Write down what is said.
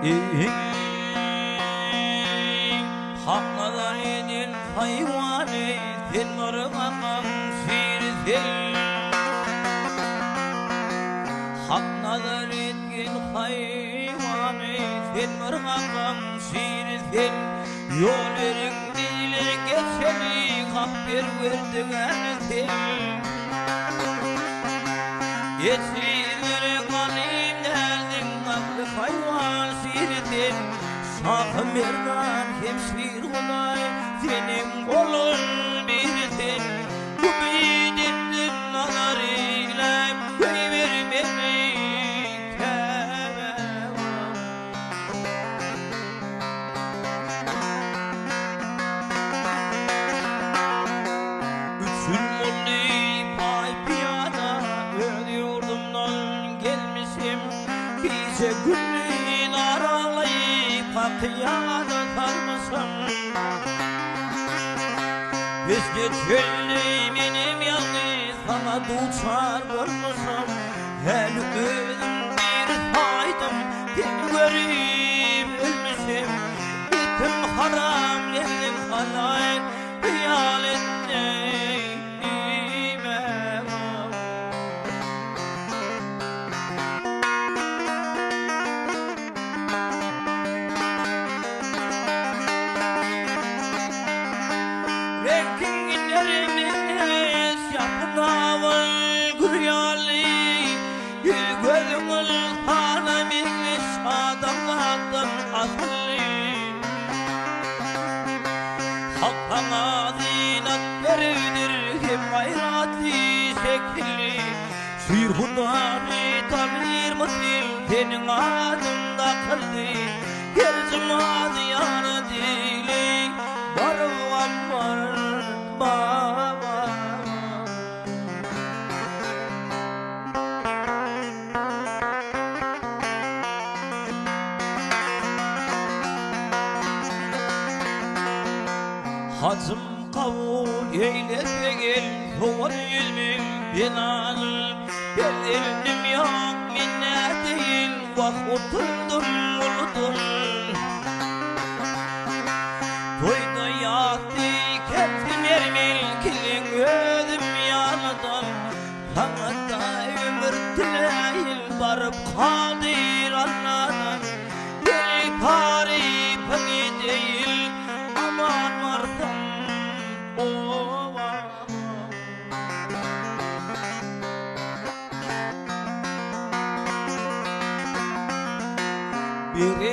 Hak nazar eden haýwany sen bir gamaň şiri sen. Hak nazar etgen haýwany sen bir gamaň şiri sen. Ýol beriň diýler geçeli hak perwerdigäri sen. Ejizlere ganym däldiň akly haýwan şiri sen. Şahy Merdan hem şir Hudaý seniň goluň biri sen. Umyt etdim nazar eýläp goýber meni Käbä. Üçün boldy paý-pyýada öz ýurdumdan gelmişim. Gije gündiz aralaýyp haky ýada salmyşym. Pesde çölde menem ýalňyz saňa duçar bolmuşam. Häli özüm diri saýdym seni görüp ölmüşim. Etim haram lebzim halal hyýal etme diýme. Reňkiň iner meňzeş ýapynawyl gül ýaly, Ýüz-gözüň ynsana meňzeş adamlardan asylly. Hak saňa zynat beripdir hem gaýratly şekilli, Şir Hudany tanyrmysyn seniň adyň dakyldy, Her juma zyýarat eýleý baryp Gammar baba. Hajym kabul eýlese gel sowan ýüzüň benaly Perzendim ýok men nädeýin wah utuldym uludan.